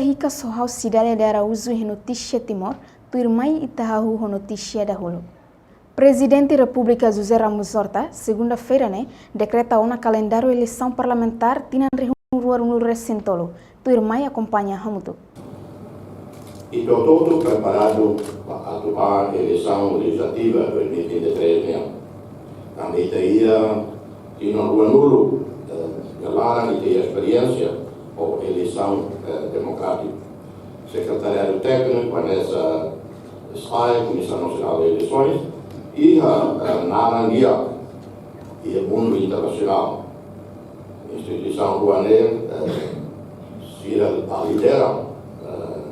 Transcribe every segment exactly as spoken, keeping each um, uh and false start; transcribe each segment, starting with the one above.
hikas ho ha'u Cidália de Araújo iha Notísia Timor, tuirmai ita hahú ho notísia dahuluk. Prezidente Repúblika José Ramos Horta, segunda-feira ne'e, dekreta ona kalendáriu eleisaun parlamentár tinan rihun rua ruanulu-resin-tolu, tuirmai akompaña hamutuk. Ita hotu preparadu ba atu ba eleisaun lejizlativa dois mil e vinte e três nian. Tanba ita iha tinan ruanulu, eh, nia laran ita iha esperiénsia ho eleisaun, eh, demokrátiku. Sekretariadu Tékniku, hanesan SAE, Comissão Nacional de Eleições, iha, eh, naran di'ak iha mundu internasionál. Instituisaun rua ne'e, eh, sira lidera, eh,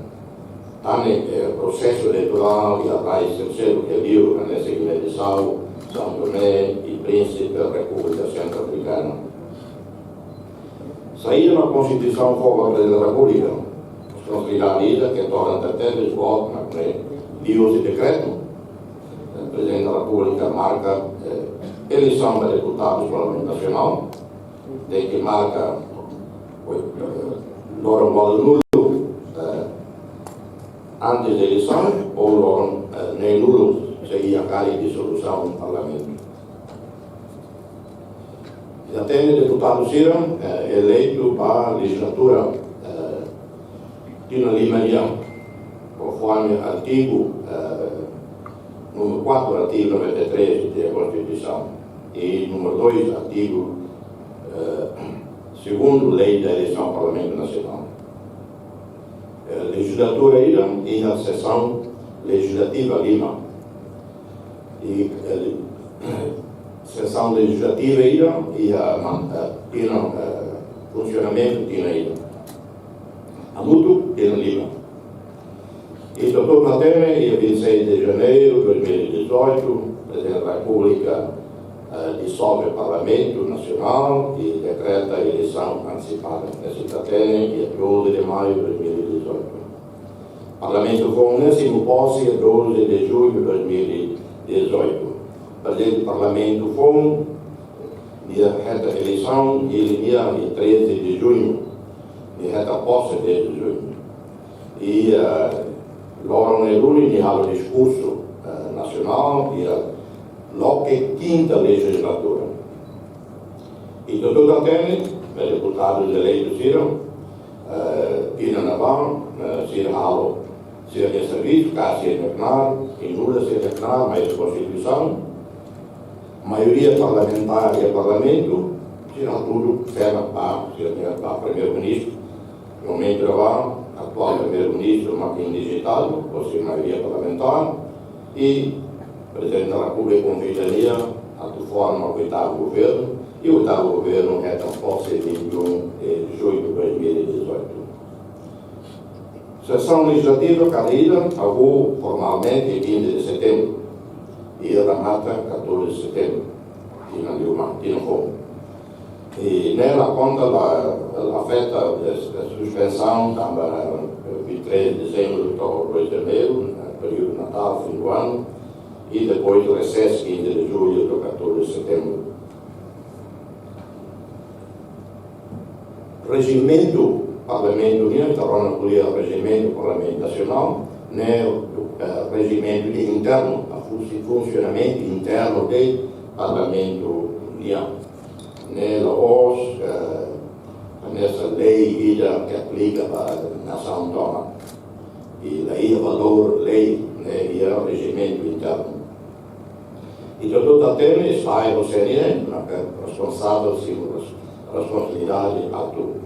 tan ne'e, eh, prosesu eleitorál iha rai seluk-seluk ke liu, hanesan Guiné-Bissau, São Tomé e Príncipe, Repúblika Sentroafrikana. Saida mak Konstituisaun fó ba Prezidente Repúblika, responsabilidade ida ke torna tebes boot mak ne'e, liuhusi dekretu, eh, Prezidente Repúblika marka, eh, eleisaun ba deputadus Parlamentu Nasionál, tenke marka, eh, loron ualunulu, eh, antes de eleisaun, ou loron, eh, neenulu, se iha karik disolusaun Parlamentu. Ita hatene deputadu sira, eh, eleitu ba lejizlatura, eh, tinan lima nian, konforme artigu, eh, númeru quatro, artigu noventa e três da Constituição, e númeru dois, artigu, eh, segundu, Lei da Eleição ao Parlamento Nacional. Eh, lejizlatura ida iha sesaun lejizlativa lima. I, eh, sesaun lejizlativa ida iha man-, eh, tinan, eh, funsionamentu tinan ida. Hamutuk tinan lima. I ita hotu hatene, iha vinte e seis de janeiro de dois mil e dezoito, Prezidente da Repúblika, eh, disolve Parlamentu Nasionál i dekreta eleisaun antesipada. Ne'e ita hatene, dia doze de maio de dois mil e dezoito. Parlamentu foun ne'e simu pose dia doze de julho de dois mil e dezoito. Prezidente Parlamentu foun, nia hetan eleisaun, nia, nia, dia treze de junho, nia hetan pose dez de junho. I, eh, loron ne'e duni nia halo diskursu, eh, nasionál, i, eh, loke kinta lejizlatura. I ita hotu hatene, eh, deputadus eleitus sira, eh, tinan ne'ebá, eh, sira halo sira-nia servisu, ka sira-nia knaar, i nu'udar sira-nia knaar, maibé Konstituisaun, maioria parlamentár iha Parlamentu, sira hatudu firma ba sira-nia, ba Primeiru-Ministru. Momentu ne'ebá, atuál Primeiru-Ministru mak indijitadu, ho sira-nia maioria parlamentár, i Prezidente da Repúblika konvida nia atu forma oitavu governu, i oitavu governu hetan pose vinte e um de julho de dois mil e dezoito. Sesaun lejizlativa kada ida hahú formalmente vinte de setembro i remata catorze de setembro, tinan liu mai, tinan foun. I ne'e la konta, la, la afeta es-, es-, suspensaun tanba, eh, vinte e três de dezembro to'o dois de janeiro, eh, períodu Natál, fim do ano, i depois resesu quinze de julho to'o catorze de setembro. Rejimentu Parlamentu nian, ita rona ko'alia rejimentu Parlamentu Nasionál, ne'e, eh, rejimentu internu, a funsi-, funsionamentu internu de Parlamentu nian. Ne'e la'ós, eh, hanesan lei ida ke aplika ba nasaun tomak. I la iha valór lei, ne'e iha rejimentu internu. Ita hotu hatene, SAE ho CNE, maka responsavel, simu res-, responsabilidade atu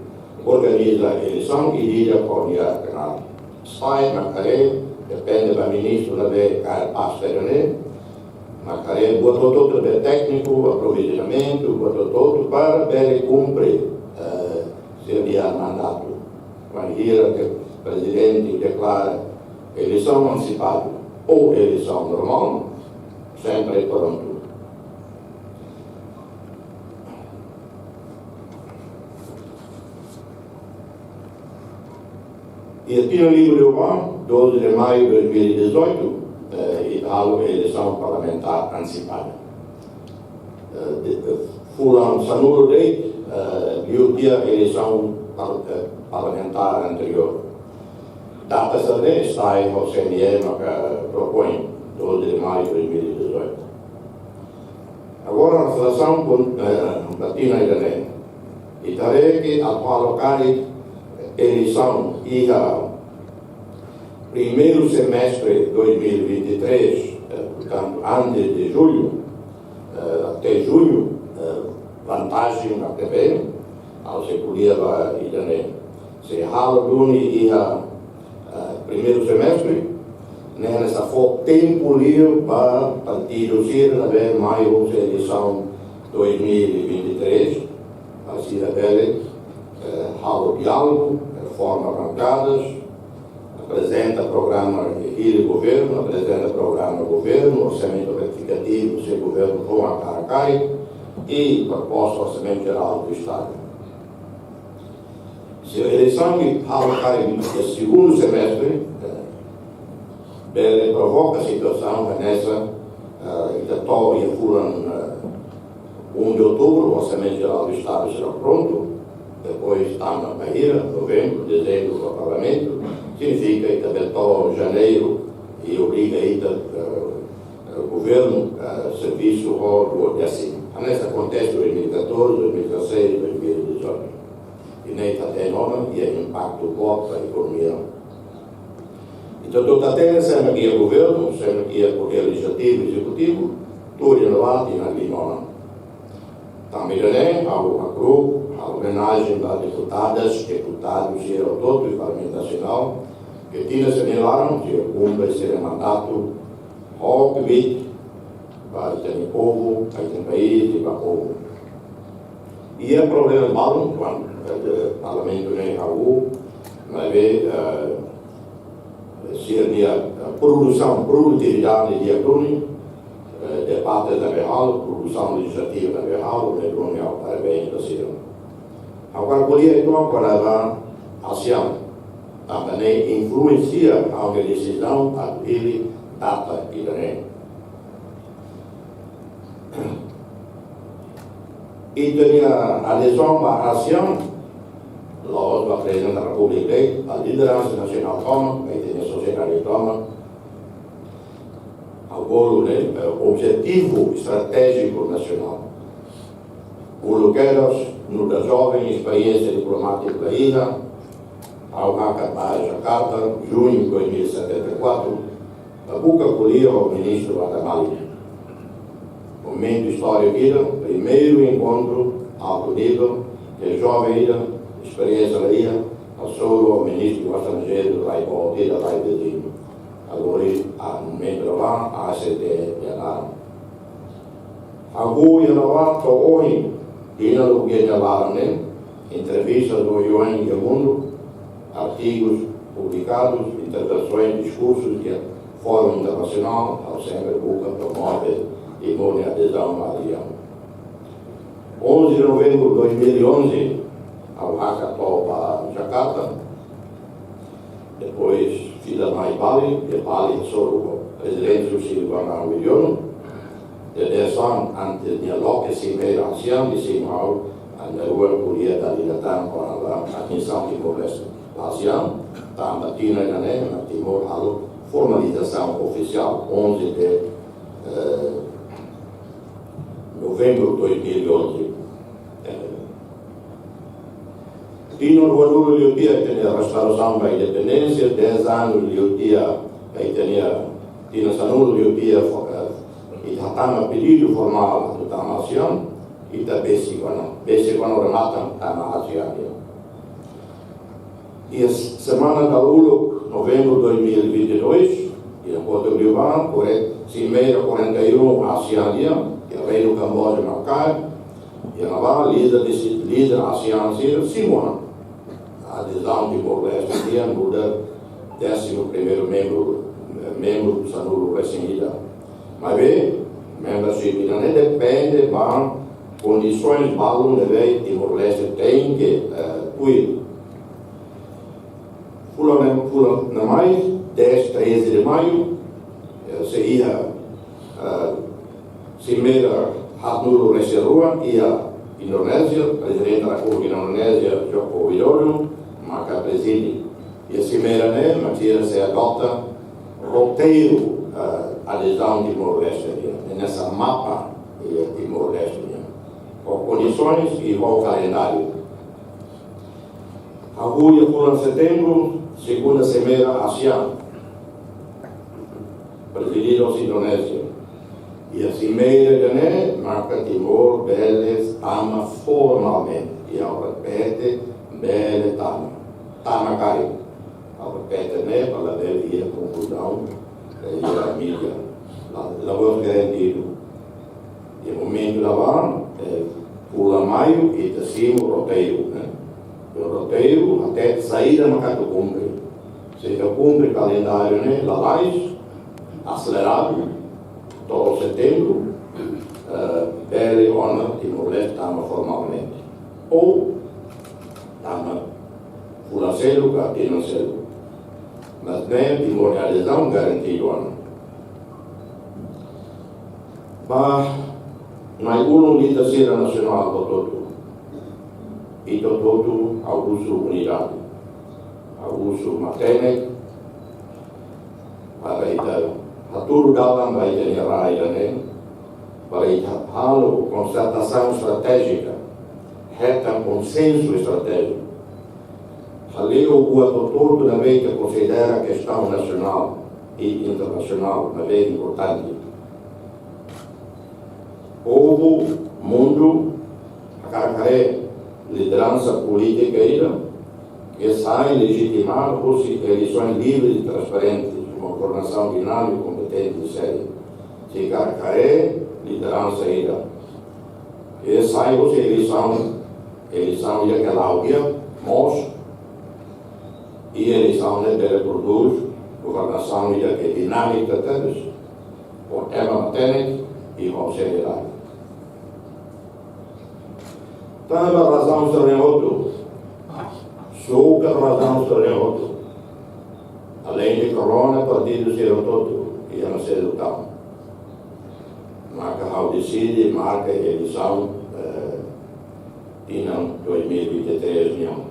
organiza eleisaun i lida ho nia knaar. SAE mak haree, depende ba ministru ne'ebé kaer pasta ne'e, mak haree buat hotu-hotu ne'ebé tékniku, aprovizionamentu, buat hotu-hotu para bele kumpre, eh, sira-nia mandatu. Bainhira ke prezidente deklara eleisaun antesipada ou eleisaun normál, sempre prontu. I tinan liubá, doze de maio de dois mil e dezoito, eh, ita halo eleisaun parlamentár antesipada. Eh, de, eh, fulan sanulu de'it, eh, liu tiha eleisaun par-, eh, parlamentár anteriór. Data sira-ne'e sai ho C N E maka propoin, doze de maio de dois mil e dezoito. Agora, relasaun ho, eh, ba tinan ida-ne'e. Ita haree ke atu halo karik eleisaun iha primeiru semestre dois mil e vinte e três, eh, portantu, antes de julho, eh, até junho, eh, vantajen mak ne'ebé, ha'u sei ko'alia ba ida-ne'e. Se halo duni iha, eh, primeiru semestre, ne'e hanesan fó tempu liu ba partidu sira ne'ebé mai husi eleisaun dois mil e vinte e três, para sira bele, eh, halo diálogu, eh, forma bankadas, aprezenta programa, hili governu, aprezenta programa governu, orsamentu retifikativu, se governu fó hakarak karik, i proposta orsamentu jerál do Estadu. Se eleisaun ke halo karik iha segundu semestre, eh, bele provoka situasaun hanesan, eh, ita to'o iha fulan, eh, um de outubro, orsamentu jerál do Estadu será prontu, depois tama ba hira, novembru, dezembru, ba parlamentu, signifika ita bele to'o janeiru, i obriga ita, eh, eh, governu, eh, servisu ho duodésimu. Hanesan akontese dois mil e catorze, dois mil e dezasseis, dois mil e dezoito. I ne'e ita hatene ona, iha impaktu boot ba ekonomia. Entaun, ita hatene sé mak iha governu, sé mak iha podér lejizlativu, ezekutivu, tuir ida-ne'e ita hatene ona. Tanba ida-ne'e, ha'u hakru'uk, ha'u omenajen ba deputadas, deputadu sira hotu-hotu iha Parlamentu Nasionál, ke tinan sira-ne'e nia laran, sira kumpre sira-nia mandatu, ho kbiit, ba ita-nia povu, ba ita-nia país, i ba povu. Iha problema balun, kuandu, eh, Parlamentu ne'e hahú, maibé, eh, sira-nia, eh, produsaun, produtividade di'ak duni, eh, debate ne'ebé halo, produsaun lejizlativa ne'ebé halo, ne'e duni ha'u parabéns ba sira. Ha'u hakarak ko'alia uitoan kona-ba ASEAN, tanba ne'e influensia ha'u-nia desizaun atu hili data ida-ne'e. Ita-nia adezaun ba ASEAN, la'ós ba Prezidente da Repúblika de'it, ba lideransa nasionál tomak, ba ita-nia sosiedade tomak. Agora, ne'e, eh, objetivu estratéjiku nasionál. Uluk kedas, nu'udar joven, esperiénsia diplomátika la iha, ha'u hakat ba Jakarta, juñu dois mil e setenta e quatro, ba buka ko'alia ho Ministru Atamalik. Momentu istóriku ida, primeiru enkontru altu nivel, ke joven ida, esperiénsia la iha, hasoru ho Ministru Estranjeiru rai boot ida, rai viziñu. Agora, iha momentu ne'ebá, A C T nia laran. Hahú iha ne'ebá to'o ohin, tinan lubuk nia laran ne'e, entrevistas no U N iha mundu, artigus publikadus, intervensoens, diskursus iha fórum internasionál, ha'u sempre buka promove Timor nia adezaun ba ASEAN. Onze de novembro de dois mil e onze, ha'u hakat to'o ba Jakarta, depois fila mai Bali, de Bali hasoru ho Prezidente Juscelino Bambang Yudhoyono. Dezasseis anos antes nia loke simeira ASEAN, nia simu ha'u, anda rua ko'alia dala ida tan kona-ba admisaun Timor-Leste ba ASEAN, tanba tinan ida-ne'e mak Timor halo formalizasaun ofisiál, onze de, eh, novembro de dois mil e onze. Eh, tinan ruanulu liu tiha ita-nia restaurasaun ba independénsia, dez anos liu tiha, ita-nia, tinan sanulu liu tiha, fo-, eh, ita hatama pedidu formál atu tama ASEAN, ita besik ona, besik ona remata tama ASEAN nian. Iha semana dala uluk, novembro dois mil e vinte e dois, iha Porto Libano, kore-, simeira quarenta e um ASEAN nian, iha Reinu Kamboja mak kaer, iha ne'ebá, líder desi-, líder ASEAN sira simu ona adezaun Timor-Leste nian, nu'udar décimo primeiro membru, eh, membru sanulu resin ida. Maibé, membership ida-ne'e depende ba kondisoens balun ne'ebé Timor-Leste tenke, eh, tuir. Fulan ne'e, fulan ne'e mai, dez, treze de maio, eh, sei iha, eh, simeira haatnulu resin rua iha Indonézia, Prezidente da Repúblika Indonézia, Joko Widodo, maka prezide. Iha simeira ne'e, Matias sei adota roteiru, eh, adezaun Timor-Leste nian, hanesan mapa iha Timor-Leste nian, ho kondisoens i ho kalendáriu. Hahú iha fulan Setembru, segunda simeira ASEAN, prezidida husi Indonézia. Iha simeira ida-ne'e maka Timor bele tama formalmente, i ha'u repete, bele tama. Tama karik. Ha'u repete ne'e para labele iha konfuzaun, eh, iha mídia. La, la vos garantidu. Iha momentu ne'ebá, eh, fulan Maiu, ita simu roteiru, ne'e? I roteiru, até saida maka atu kumpre. Se ita kumpre kalendáriu ne'e, lalais, aseleradu, to'o Setembru, eh, bele ona Timor-Leste tama formalmente. Ou tama fulan seluk ka tinan seluk. Mas ne'e Timor nia adezaun garantidu ona. Ba nai ulun ita sira nasionál hotu-hotu. Ita hotu-hotu ha'u husu unidade. Ha'u husu matenek para ita hatudu dalan ba ita-nia rai ida-ne'e, para ita halo konsertasaun estratéjika, hetan konsensu estratéjiku. Hale'u buat hotu-hotu ne'ebé ita konsidera kestaun nasionál i internasionál ne'ebé importante. Povu, mundu hakarak haree lideransa polítika ida ke sai lejitimadu husi eleisoens livre i transparente, ho governasaun dinámika, kompetente i séria. Sei hakarak haree lideransa ida ke sai husi eleisaun, eleisaun ida ke la'o di'ak, moos, i eleisaun ne'e bele prodús governasaun ida ke dinámika tebes, ho ema matenek i ho seriedade. Tanba razaun sira-ne'e hotu, sukat razaun sira-ne'e hotu, aleinde korona partidu sira hotu-hotu iha ne'e tan, maka ha'u deside marka eleisaun, eh, tinan dois mil e vinte e três nian.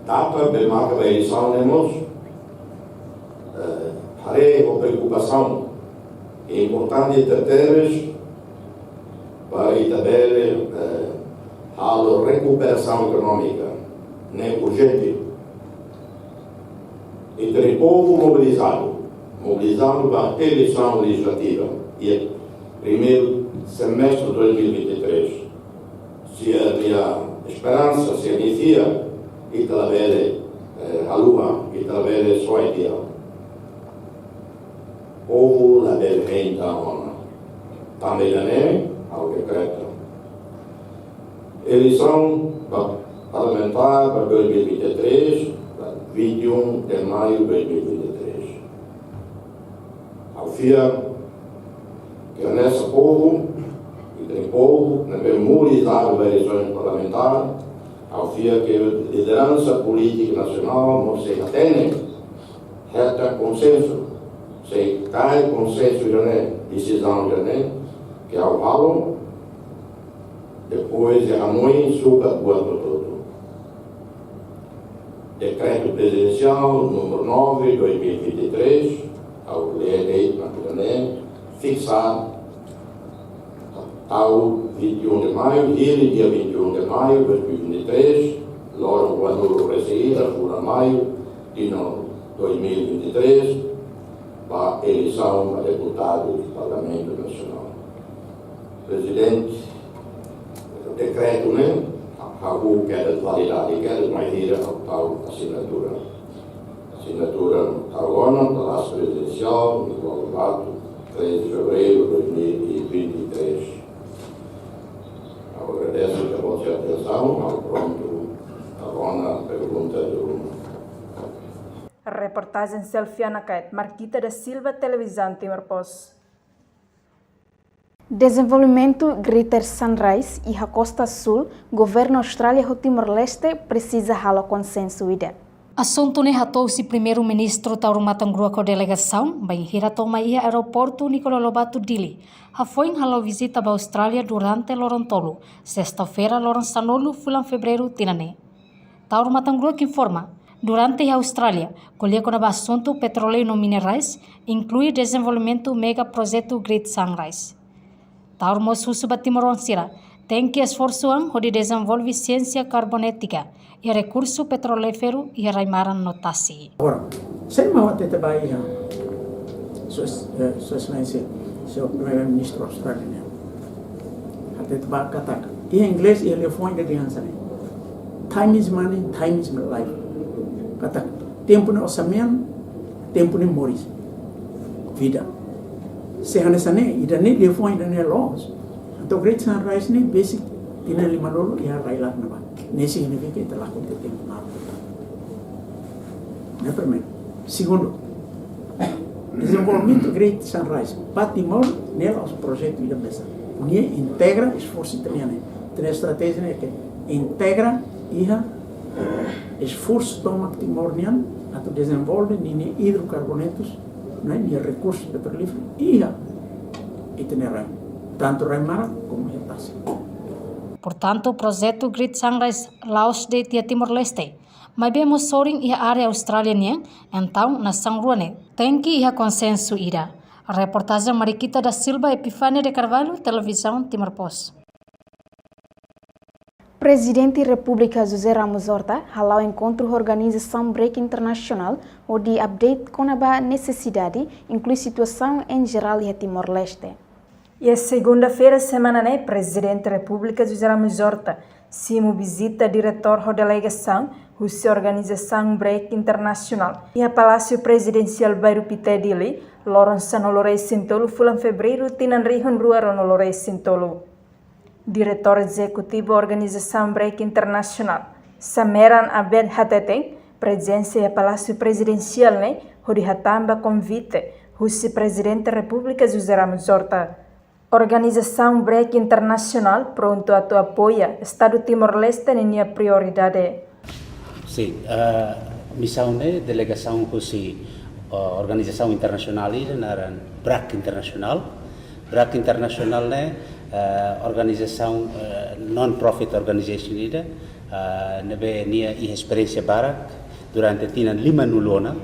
Data ne'ebé marka ba eleisaun ne'e mós, eh, haree ho preokupasaun. Importante tebes para ita bele, eh, halo rekuperasaun ekonómika, ne'e urjente. Ita-nia povu mobilizadu, mobilizadu ba eleisaun lejizlativa iha primeiru semestre dois mil e vinte e três. Sira-nia esperansa, sira-nia fiar, ita labele, eh, haluha, ita labele soe tiha. Povu labele hein tiha ona. Tanba ida-ne'e, ha'u dekreta eleisaun ba parlamentár ba dois mil e vinte e três, ba vinte e um de maio de dois mil e vinte e três. Ha'u fiar ke hanesan povu, ita-nia povu ne'ebé mobilizadu ba eleisaun parlamentár, ha'u fiar ke lideransa polítika nasionál mós sei hatene, hetan konsensu, sei kaer konsensu ida-ne'e, desizaun ida-ne'e ke ha'u halo, depois de hanoin sukat buat hotu-hotu. Dekretu Prezidensiál númeru nove, dois mil e vinte e três, ha'u lee de'it mak ida-ne'e, fiksa tau vinte e um de maio, hili dia vinte e um de maio dois mil e vinte e três, loron ruanulu-resin-ida, fulan Maiu, tinan dois mil e vinte e três, ba eleisaun ba deputadu Parlamentu Nasionál. Prezidente, dekretu ne'e, ha'u kedas validade, kedas mai hira ha'u tau asinatura. Asinatura tau ona, Palásiu Prezidensiál, Nicolau Lobato, três de fevereiro de dois mil e vinte e três. Ha'u agradese ba vossa atensaun, ha'u prontu ona ba pergunta de uma. Reportajen Selfiana Kait, Marquita da Silva, Televizaun Timor Post. Dezenvolvimentu Greater Sunrise iha Kosta Súl, Governu Austrália ho Timor-Leste presiza halo konsensu ida. Asuntu ne'e hato'o husi Primeiru-Ministru Taur Matan Ruak ho delegasaun, bainhira to'o mai iha Aeroportu Nicolau Lobato Dili, hafoin hala'o vizita ba Austrália durante loron tolu, sesta-feira, loron sanulu fulan Fevereiru tinan ne'e. Taur Matan Ruak informa, durante iha Austrália, ko'alia kona-ba asuntu petróleu no minerais, inklui dezenvolvimentu mega projetu Great Sunrise. Taur mós husu ba timoroan sira, tenke esforsu an hodi dezenvolve siénsia karbonétika iha rekursu petrolíferu iha rai-maran no tasi. Agora, se mak hatete ba iha, Sua, eh, Sua Exelénsia, Señór Primeiru-Ministru Austrália nian, hatete ba katak, iha inglés, iha liafuan ida dehan hanesan ne'e: "Time is money, time is life." Katak, tempu ne'e osan-mean, tempu ne'e moris, vida. Se hanesan ne'e, ida-ne'e liafuan ida-ne'e loos, entaun Great Sunrise ne'e besik tinan limanulu iha rai-laran ne'ebá. Ne'e signifika ita lakon tiha tempu naruk. Ne'e primeiru. Segundu, dezenvolvimentu Great Sunrise ba Timor ne'e la'ós projetu ida mesak. Nia integra esforsu ita-nian ne'e. Ita-nia estratéjia ne'e ke integra iha esforsu tomak Timor nian atu dezenvolve ninia idrokarbonetus, ne'e, nia rekursu petrolíferu iha ita-nia rai, tantu rai-maran komu iha tasi. Portantu, projetu Great Sunrise la'ós de'it iha Timor-Leste, maibé mós sorin iha área Austrália nian, entaun nasaun rua ne'e tenke iha konsensu ida. Reportajen Mariquita da Silva, Epifania de Carvalho, Televizaun Timor Post. Prezidente Repúblika José Ramos Horta hala'o enkontru ho organizasaun break internasionál hodi update kona-ba nesesidade, inklui situasaun en jerál iha Timor-Leste. Iha segunda-feira semana ne'e, Prezidente Repúblika José Ramos Horta simu vizita diretór ho delegasaun husi organizasaun break internasionál iha Palásiu Prezidensiál Bairru Pité, Dili, loron sanulu-resin-tolu fulan Fevereiru tinan rihun rua ruanulu-resin-tolu. Diretór Ezekutivu Organizasaun break internasionál, Sameran Abed, hateten prezensa iha Palásiu Prezidensiál ne'e hodi hatán ba konvite husi Prezidente Repúblika José Ramos Horta. Organizasaun break internasionál prontu atu apoia Estadu Timor-Leste ninia prioridade. Sin, eh, misaun ne'e delegasaun husi, eh, organizasaun internasionál ida naran break internasionál. Break internasionál ne'e, eh, organizasaun, eh, non-profit organization ida, eh, ne'ebé nia iha esperiénsia barak durante tinan limanulu ona,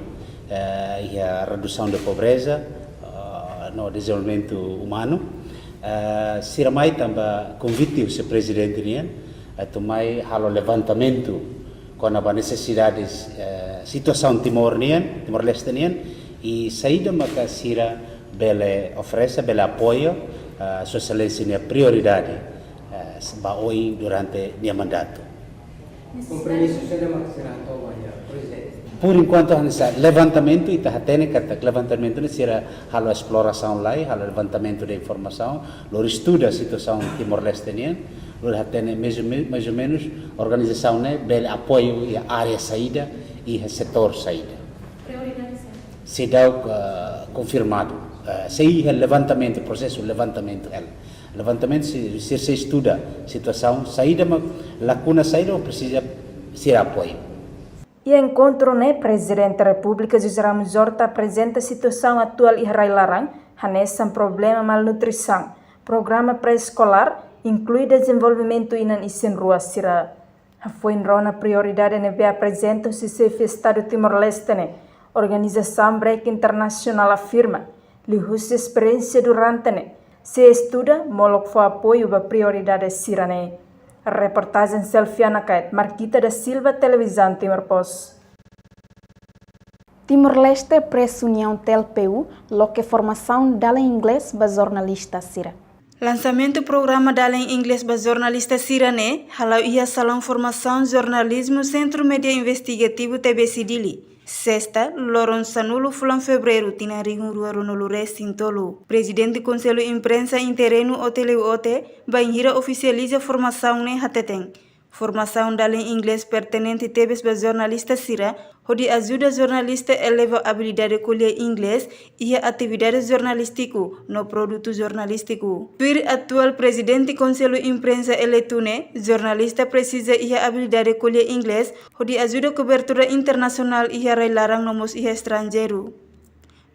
eh, iha redusaun de pobreza, eh, no dezenvolvimentu umanu. Eh, sira mai tanba konvite husi Prezidente nian, atu mai halo levantamentu kona-ba nesesidades, eh, situasaun Timor nian, Timor-Leste nian, i saida maka sira bele oferese, bele apoia, eh, Sua Exelénsia nia prioridade, eh, ba oin durante nia mandatu. Kompromisu saida mak sira hato'o ba iha, Prezidente? Por enkuantu, hanesan levantamentu, ita hatene katak levantamentu ne'e sira halo esplorasaun lai, halo levantamentu de informasaun, lori estuda situasaun Timor-Leste nian, lori hatene mais ou me-, mais ou menus organizasaun ne'e bele apoiu iha área saida, iha setór saida. Prioridade saida? Seidauk, eh, konfirmadu. Eh, sei iha levantamentu, prosesu levantamentu hela. Levantamentu sei, sei, sei estuda situasaun saida mak, lakuna saida mak presiza sira apoiu. Iha enkontru ne'e, Prezidente Repúblika José Ramos Horta aprezenta situasaun atuál iha rai-laran, hanesan problema malnutrisaun, programa pré-eskolár, inklui dezenvolvimentu inan isin-rua sira. Hafoin rona prioridade ne'ebé aprezenta husi Xefe Estadu Timor-Leste ne'e, organizasaun break internasionál afirma, liuhusi esperiénsia durante ne'e, sei estuda molok fó apoiu ba prioridade sira-ne'e. Reportajen Selfiana Kait, Marquita da Silva, Televizaun Timor Post. Timor-Leste, Press União, T L P U, loke formasaun dalen inglés ba jornalista sira. Lansamentu programa dalen inglés ba jornalista sira-ne'e hala'o iha Salaun Formasaun Jornalizmu Sentru Média Investigativu, T B C, Dili, sesta, loron sanulu fulan Fevereiru tinan rihun rua ruanulu-resin-tolu. Prezidente Konsellu Imprensa Interinu, O T L U O T, bainhira ofisializa formasaun ne'e hateten, Formasaun dalen Inglés pertinente tebes ba jornalista sira, hodi ajuda jornalista eleva abilidade ko'alia Inglés iha atividade jornalístiku no produtu jornalístiku. Tuir atuál Prezidente Konsellu Imprensa eleitu ne'e, jornalista presiza iha abilidade ko'alia Inglés, hodi ajuda kobertura internasionál iha rai-laran no mós iha estranjeiru.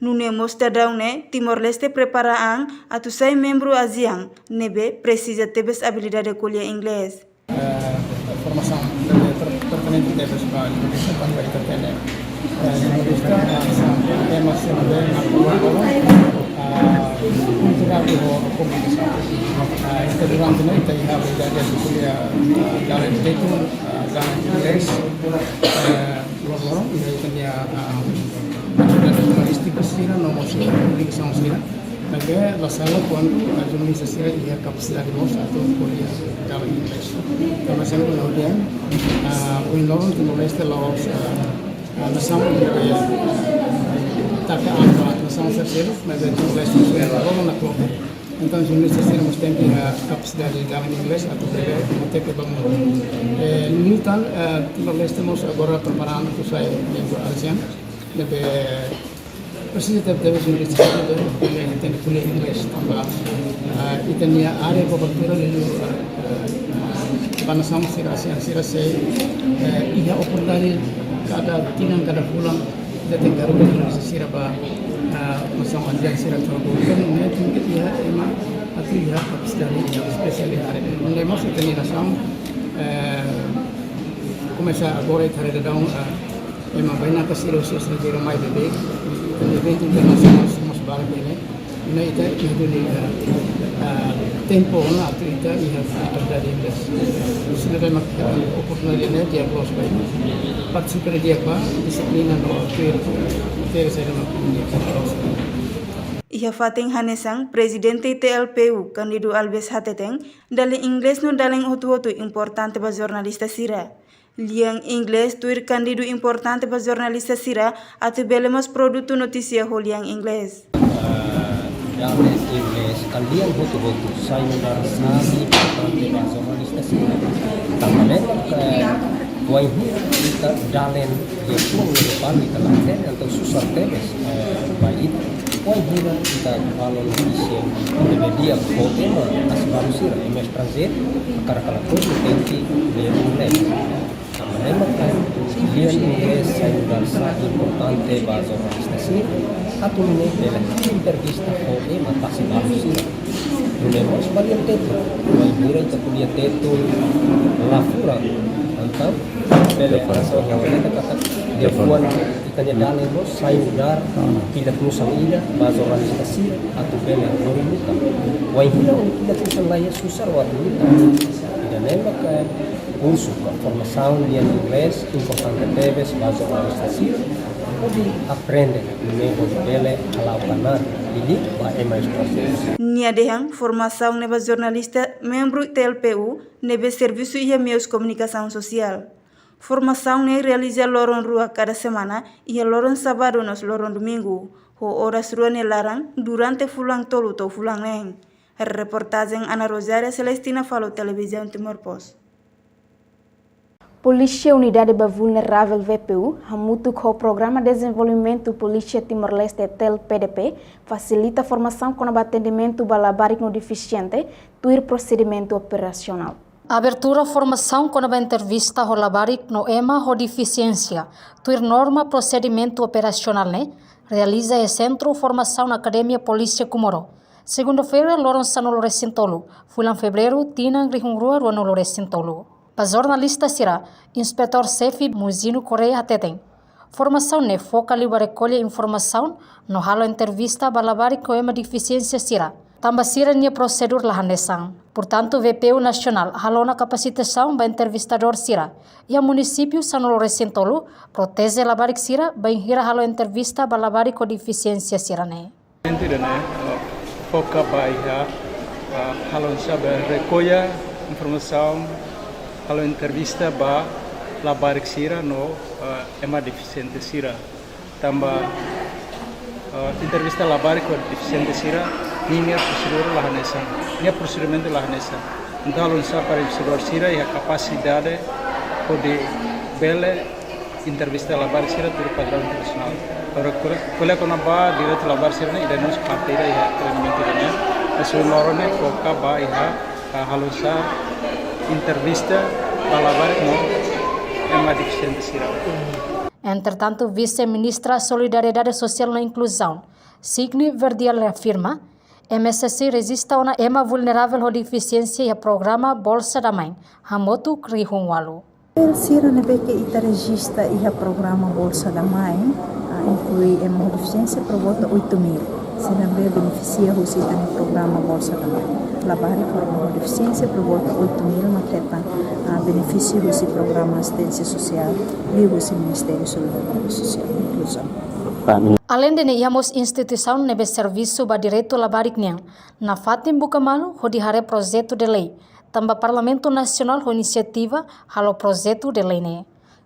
Nune'e mós dadaun ne'e, Timor-Leste prepara an atu sai membru ASEAN, ne'ebé presiza tebes abilidade ko'alia Inglés. Eh, formasaun ne'ebé per-, pertinente tebes ba jornalista tanba ita hatene, eh, jornalista, ah, sa-, ema sira ne'ebé mak, ah, kultura ho komunikasaun. Ah, ita durante ne'e ita iha abilidade atu ko'alia, ah, dalen tetun, ah, dalen Inglés, eh, loron-loron, iha ita-nia, ah, atividade jornalístika sira, no mós komunikasaun sira. Maibé la sala kuandu, ah, jornalista sira iha kapasidade mós atu ko'alia dalen Inglés. Tanba sira ne'e, ah, ohin loron Timor-Leste la'ós, ah, ah, nasaun ne'ebé taka an ba nasaun terseiru, maibé Timor-Leste sira loron na kloke. Entaun, jornalista sira mós tenke iha kapasidade dalen Inglés atu bele hateke ba mundu. Eh, nune'e tan, eh, Timor-Leste mós agora prepara an atu sai membru ASEAN, ne'ebé presiza tebes jornalista sira ne'ebé tenke ko'alia Inglés tanba, eh, ita-nia área kobertura liu, eh, ba nasaun sira ASEAN sira sei, eh, iha oportunidade kada tinan, kada fulan, ita tenke haruka jornalista sira ba, ah, nasaun ASEAN sira atu ko'alia. Ne'e tenke iha ema atu iha kapasidade espesiál iha área. Nune'e mós ita-nia nasaun, eh, komesa agora ita haree dadaun, ah, ema bainaka sira husi estranjeiru mai beibeik, ita-nia eventu internasionál sira mós barak ne'e. Ne'e ita iha duni, eh, eh, tempu ona atu ita iha atividade Inglés. Sira ne'ebé mak oportunidade ne'e di'ak loos ba ita. Partisipa di'ak ba, dixiplina no tuir, tuir saida mak ita loos. Iha fatin hanesan, Prezidente TLPU, Cândido Alves hateten, dalen Inglés no dalen hotu-hotu importante ba jornalista sira. Lian Inglés tuir Cândido importante ba jornalista sira atu bele mós produtu notísia ho lian Inglés. Ah, dalen Inglés ka lian hotu-hotu sai nu'udar xave importante ba jornalista sira. Tanba ne'e, eh, wainhira ita dalen liafuan ne'ebé balu ita la hatene, entaun susar tebes, eh, ba ita. Wainhira ita halo notísia ne'ebé di'ak ho ema asi balu sira, ema estranjeiru, hakarak ka lakohi tenke lee Inglés. Tanba ne'e maka lian Inglés sai nu'udar xave importante ba jornalista sira atu nune'e bele entrevista ho ema tasi balu sira. Nune'e mós ba lian tetun, wainhira ita ko'alia tetun la furak, entaun bele fala so yang kita kata dia puan ita-nia dalen mós sai nu'udar pilar nu'usá ida ba jornalista sira atu bele lori luta. Wainhira pilar nu'usá la iha, susar atu luta. Ida-ne'e maka kursu ka formasaun lian Inglés importante tebes ba jornalista sira hodi aprende nune'e hodi bele hala'o knaar liuliu ba ema estranjeiru. Nia dehan formasaun ne'e ba jornalista membru TLPU ne'ebé servisu iha meius komunikasaun sosiál. Formasaun ne'e realiza loron rua kada semana, iha loron sábadu no loron domingu, ho oras rua nia laran durante fulan tolu to'o fulan neen. Reportajen Ana Rosária, Celestina Falo, Televizaun Timor Post. Polísia Unidade ba Vulnerável, VPU, hamutuk ho Programa Dezenvolvimentu Polísia Timor-Leste, TEL-PDP, fasilita formasaun kona-ba atendimentu ba labarik no defisiente, tuir prosedimentu operasionál. Abertura formasaun kona-ba entrevista ho labarik no ema ho defisiénsia, tuir norma prosedimentu operasionál ne'e, realiza iha Sentru Formasaun Akademia Polísia Comoro, segunda-feira, loron sanulu-resin-tolu, fulan Fevereiru, tinan rihun rua ruanulu-resin-tolu. Ba jornalista sira, Inspetór Xefe Muzino Correia hateten, formasaun ne'e foka liu ba rekolla informasaun no halo entrevista ba labarik ho ema defisiénsia sira, tanba sira-nia prosedur la hanesan. Portantu, VPU Nasionál halo ona kapasitasaun ba entrevistadór sira iha munisípiu sanulu-resin-tolu, proteje labarik sira bainhira halo entrevista ba labarik ho defisiénsia sira-ne'e. Ida-ne'e, eh, foka ba iha, eh, halo saida, rekolla informasaun, halo entrevista ba labarik sira no, eh, ema defisiente sira. Tanba, eh, entrevista labarik ho defisiente sira, ninia prosedur la hanesan, nia prosedimentu la hanesan. Entaun, halo nu'usá para investigadór sira iha kapasidade hodi bele entrevista labarik sira tuir padraun internasionál. Para kole-, ko'alia kona-ba direitu labarik sira ne'e, ida-ne'e husi parte ida iha treinamentu ida-ne'e. Husi loron ne'e foka ba iha, ah, halo nu'usá entrevista ba labarik no ema defisiente sira. Entretantu, Vise-Ministra Solidariedade Sosiál no Inkluzaun, Signy Verdial, reafirma, M S S I rejista ona ema vulneravel ho defisiénsia iha programa Bolsa da Mãe, hamutuk rihun ualu. Sira ne'ebé ke ita rejista iha programa Bolsa da Mãe, ah, inklui ema ho defisiénsia por volta oito mil. Sira ne'ebé benefisia husi ita-nia programa Bolsa da Mãe. Labarik ho defisiénsia por volta oito mil mak hetan, ah, benefísiu husi programa asisténsia sosiál, liuhusi Ministériu Solidariedade Sosiál no Inkluzaun. Aleinde ne'e, iha mós instituisaun ne'ebé servisu ba direitu labarik nian, nafatin buka malu hodi haree projetu de lei, tanba Parlamentu Nasionál ho inisiativa halo projetu de lei ne'e.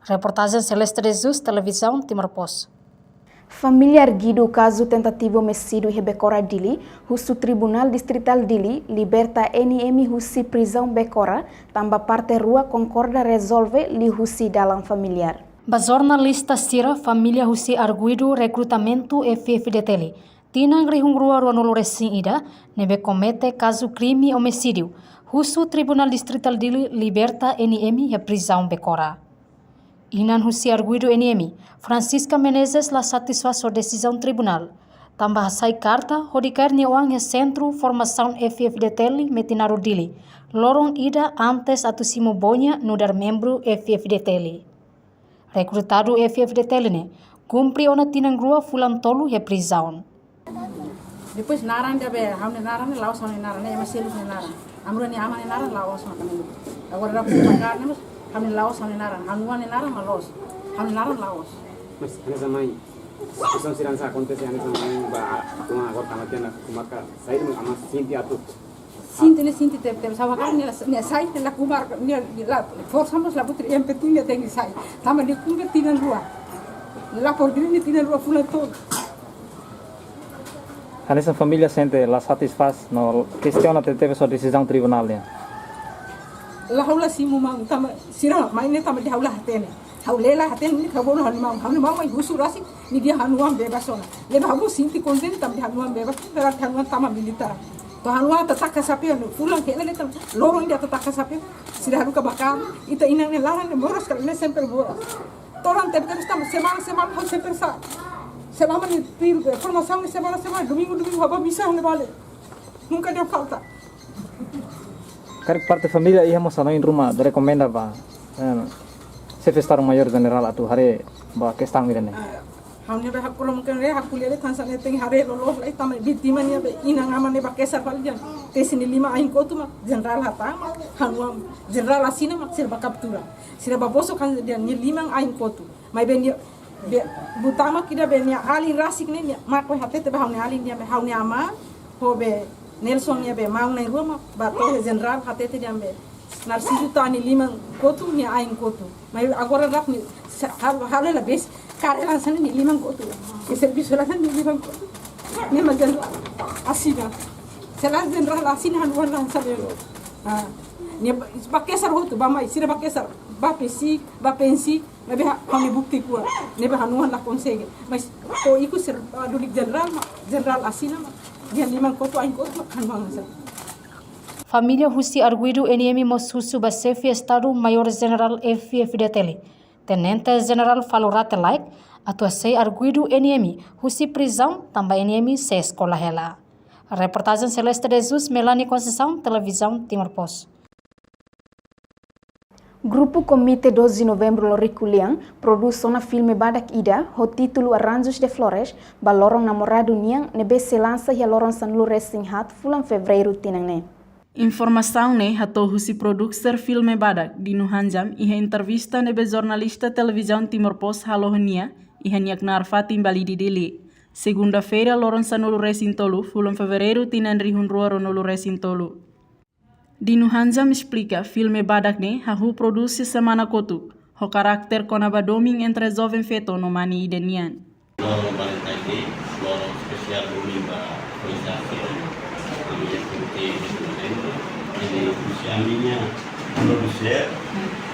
Reportajen Celeste de Jesus, Televizaun Timor Post. Família arguidu kazu tentativa omisidiu iha Becora Dili, husu Tribunál Distritál Dili liberta N M husi prizaun Becora, tanba parte rua konkorda rezolve liuhusi dalan familiár. Ba jornalista sira, família husi arguidu rekrutamentu F F D T L, tinan rihun rua ruanulu resin ida, ne'ebé komete kazu krime omisidiu, husu Tribunál Distritál Dili liberta N M iha prizaun Becora. Inan husi arguidu N M, Francisca Menezes, la satisfás ho desizaun tribunál, tanba hasai karta hodi kaer nia oan iha Sentru Formasaun F F D T L Metinaro Dili, loron ida antes atu simu boña nu'udar membru F F D T L. Rekrutadu F F D T L ne'e kumpre ona tinan rua fulan tolu iha prizaun. Depois naran ida be, ha'u-nia naran ne'e la'ós ha'u-nia naran, ne'e ema seluk nia naran. Ami rua nia aman nia naran la'ós maka ne'e. Agora ida be, ha'u-nia naran la'ós, ha'u-nia naran, ha'u-nia oan nia naran mak loos. Ha'u-nia naran la'ós. Mas, hanesan mai, situasaun sira-ne'e akontese, hanesan mai, ba, a, kuma agora tama tiha ona, kuma ka, saida mak aman sente atu. Sente ne'e sente tebe-tebes, ha'u hakarak nia, nia sai, nia la kuma, nia, nia la, forsa mós la butuh, yang penting nia tenke sai. Tanba nia kumpre tinan rua. Lapor diri nia tinan rua fulan tolu. Hanesan família sente la satisfás no kestiona tebe-tebes ho desizaun tribunál nian. La, ha'u la simu maun, tanba sira mai ne'e tanba dehan ha'u la hatene. Ha'u lee la hatene, ne'e ha'u bolu ha'u-nia maun. Ha'u-nia maun mai husu rasik, nia dehan ha'u-nia oan bebas ona. Ne'ebé ha'u sente kontente tanba dehan ha'u-nia oan bebas, berarti ha'u-nia oan tama militár. To'o ha'u-nia oan tataka xapeu, fulan ke'e ne'e tan, loron ida tataka xapeu. Sira haruka bakar, ita inan nia laran ne'e moras ka lae, ne'e sempre moras. Todan tebe-tebes tanba semana-semana ha'u sempre sa'e. Selama nia tiru, eh, formasaun ne'e semana-semana, domingu-domingu ha'u bá misa ne'e bele. Nunka dehan falta. Karik parte família iha mós hanoin ruma atu rekomenda ba, eh, Xefe Estadu Maiór Jenerál atu haree ba kestaun ida-ne'e. Ah, ha'u-nia be hakuru mungkin re hakuli ale tansa ne tenke haree loloos lai tanba vítima nia be inan-aman ne'e bakesar fali dehan tesi nia liman ain kotu mak jenerál hatama, ha'u-nia oan jenerál asina mak sira bá kaptura. Sira bá bosok kan dehan nia liman ain kotu. Maibé nia be, buat ida be nia alin rasik ne'e, nia mak hatete be ha'u-nia alin nia be ha'u-nia aman, ho be Nelson nia be maun na'in-rua mak bá to'o jenerál hatete dehan be Narciso tau nia liman kotu, nia ain kotu. Maibé agora rap ni sa-, hal, hal la bes, kaer hanesan nia liman kotu. Ke servisu hanesan nia liman kotu. Ne'e mak jenerál asina. Selae jenerál asina ha'u-nia oan hanesan ne'e. Ah, nia ba-, bakesar hotu, bá mai, sira bakesar, bá pesi, bá pensi, ne'ebé ha-, ha'u-nia bukti kuat, ne'ebé ha'u-nia oan la konsege. Mas, to'o ikus sira, ah, dulik jenerál mak, jenerál asina mak, dehan liman kotu ain kotu mak ha'u-nia oan hanesan. Família husi arguidu N M mós husu ba Xefe Estadu Maiór Jenerál F F D T L, Tenente Jenerál Falur Rate Laek, atu hasai arguidu N M husi prizaun tanba N M sei eskola hela. Reportajen Celeste de Jesus, Melania Conceição, Televizaun Timor Post. Grupu Komité doze de Novembro Loriku Lian produz ona filme badak ida ho títulu Arranjos de Flores ba loron namoradu nian ne'ebé sei lansa iha loron sanulu-resin-haat fulan Fevereiru tinan ne'e. Informasaun ne'e hato'o husi produser filme badak, Dino Hanjam, iha entrevista ne'ebé jornalista Televizaun Timor Post halo ho nia iha nia knaar fatin Balide, Dili, segunda-feira, loron sanulu-resin-tolu fulan Fevereiru tinan rihun rua ruanulu-resin-tolu. Dino Hanjam esplika, filme badak ne'e hahú produse semana kotuk, ho karakter kona-ba domin entre joven feto no mane ida nian. Loron Valentine Day, loron espesiál duni ba foin-sa'e sira, ami iha Komité doze de Novembro, ami Husi ami-nia produser,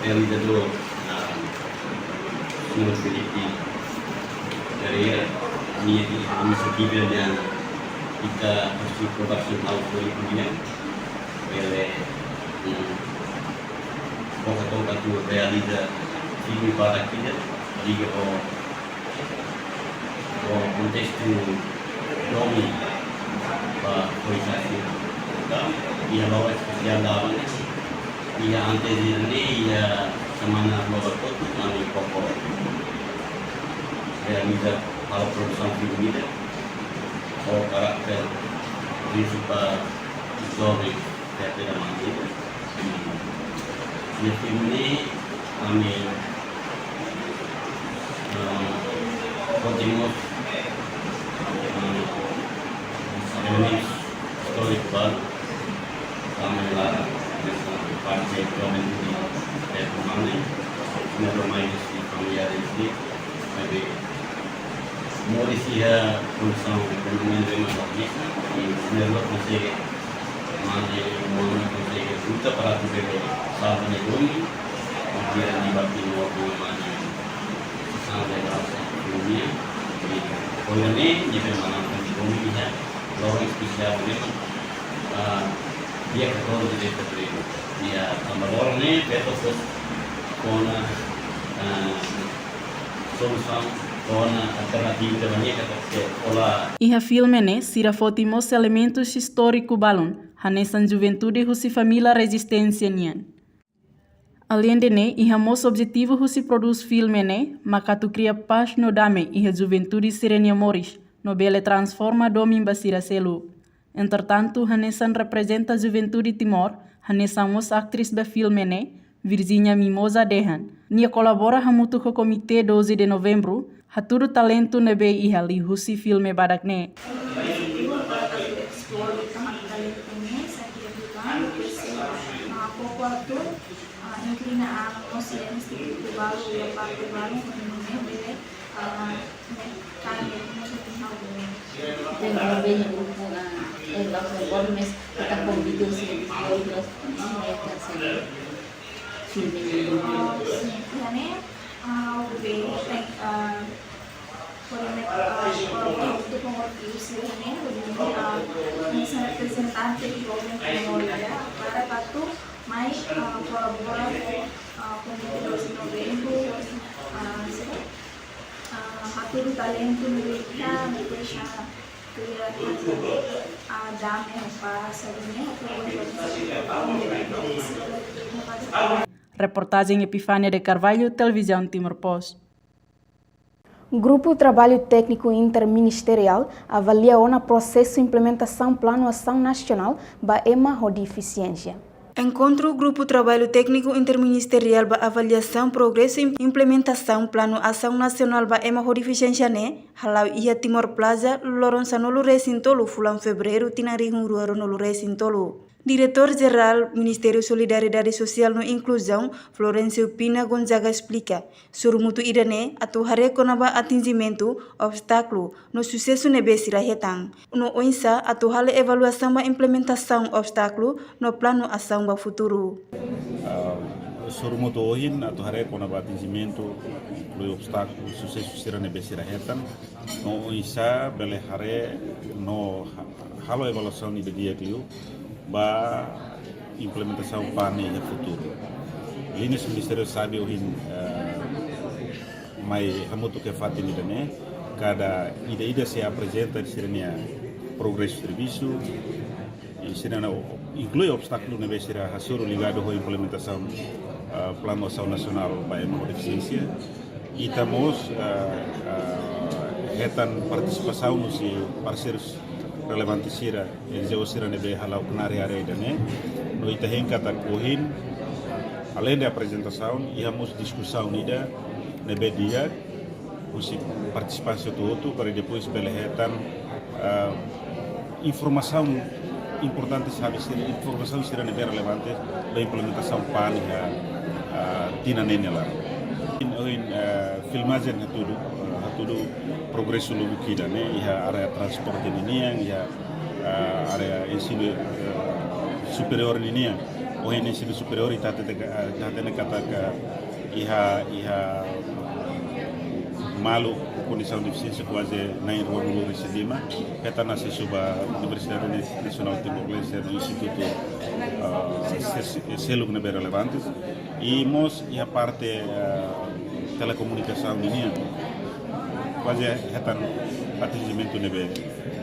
realizadór, ah, señór Felipe Pereira, nia iha inisiativa nian, ita husi production house Felipe nian, bele, hmm, boka toka atu realiza filme badak ida, liga ho ho kontestu domin ba foin-sa'e sira. Entaun, iha loron espesiál dala ida, iha antes ida-ne'e, iha semana global kotuk, ami koko realiza halo produsaun filme ida, ho karakter prinsipál joven, Pepe da Mangueira. Iha filme ne'e, ami, ah, kontinua, ah, elementus istóriku balu, ami la, hanesan parte juventude, eh, humana, no mais familiares de, maibé moris iha kondisaun ekonomia ne'ebé mak difísil, i sira la konsege, mane, mane konsege luta para atu bele salva nia domin, i dia di bakti no mane, sasán de ekonomia, i ohin ne'e, nia bele manán nia domin iha loron espesiál ne'e, ah, dia catorze de fevereiro, iha tanba loron ne'e, feto pos kona, ah, solusaun, kona alternativa ida-ne'e katak, olá. Iha filme ne'e, sira foti mós elementus istóriku balun, hanesan juventude husi família rezisténsia nian. Aleinde ne'e, iha mós objetivu husi prodús filme ne'e, mak atu kria pás no dame iha juventude sira-nia moris, no bele transforma domin ba sira seluk. Entretantu, hanesan reprezenta juventude Timor, hanesan mós atriz ba filme ne'e, Virginia Mimosa dehan, nia kolabora hamutuk ho Komité doze de Novembru, hatudu talentu ne'ebé iha liuhusi filme badak ne'e. Explore talentu ne'e, sai dia bilang, depois, ah, koko atu, ah, inklina an mós iha institutu balu, iha parte balu, ne'e bele, ah, Tenho também um grupo, ah, em Los Bornes, que está com vídeos e vídeos, né, tá sendo filme. Ah, sim, iha ne'e, ah, o governo tem, ah, por exemplo, ah, por exemplo, com o Rio, se iha ne'e, o governo, ah, tem esse representante do governo, para atu mai, ah, kolabora ho, ah, Komité doze de Novembru, ah, sira, ah, hatudu talentu ne'ebé iha, depois, ah, kria, ah, dame, pás, sabe, ne'e, Reportagem Epifânia de Carvalho, Televisão Timor Post. Grupu Traballu Tékniku Interministeriál avalia ona prosesu implementasaun Planu Asaun Nasionál ba ema ho defisiénsia. Enkontru Grupu Traballu Tékniku Interministeriál ba avaliasaun progresu im-, implementasaun Planu Asaun Nasionál ba ema ho defisiénsia ne'e hala'o iha Timor Plaza, loron sanulu-resin-tolu fulan Fevereiru tinan rihun rua ruanulu-resin-tolu. Diretór Jerál Ministériu Solidariedade Sosiál no Inkluzaun, Florencio Pina Gonzaga esplika, sorumutu ida-ne'e atu haree kona-ba atinjimentu, obstákulu, no susesu ne'ebé sira hetan, no oinsá atu halo evaluasaun ba implementasaun obstákulu no planu asaun ba futuru. Ah, sorumutu ohin atu haree kona-ba atinjimentu, inklui obstákulu, susesu sira ne'ebé sira hetan, no oinsá bele haree no ha-, halo evaluasaun ida di'ak liu ba implementasaun PAN iha futuru. Liñas ministeriál SABI ohin, eh, mai hamutuk iha fatin ida-ne'e, kada ida-ida sei aprezenta sira-nia progresu servisu, i sira-nia, inklui obstákulu ne'ebé sira hasoru ligadu ho implementasaun, ah, Planu Asaun Nasionál ba ema ho defisiénsia. Ita mós, ah, ah, hetan partisipasaun husi parseirus relevante sira, NGO sira ne'ebé hala'o knaar iha área ida-ne'e. No ita hein katak ohin, aleinde aprezentasaun, iha mós diskusaun ida ne'ebé di'ak, husi partisipantes hotu-hotu, para depois bele hetan, ah, informasaun importante, sabe, sira, informasaun sira ne'ebé relevante ba implementasaun PAN iha, ah, tinan neen nia laran. Ohin, ohin, ah, filmajen hatudu, ah, hatudu progresu lubuk ida-ne'e, iha área transporte ninian, iha, ah, área ensinu, ah, superiór ninian. Ohin ensinu superiór ita hatene, ita hatene katak iha, iha malu ho kondisaun defisiénsia kuaze na'in ruanulu-resin-lima, hetan asesu ba Universidade Nasionál Timor-Leste no institutu, ah, se-, se-, seluk ne'ebé relevantes. I mós iha parte, ah, telekomunikasaun ninian kuaze hetan atinjimentu ne'ebé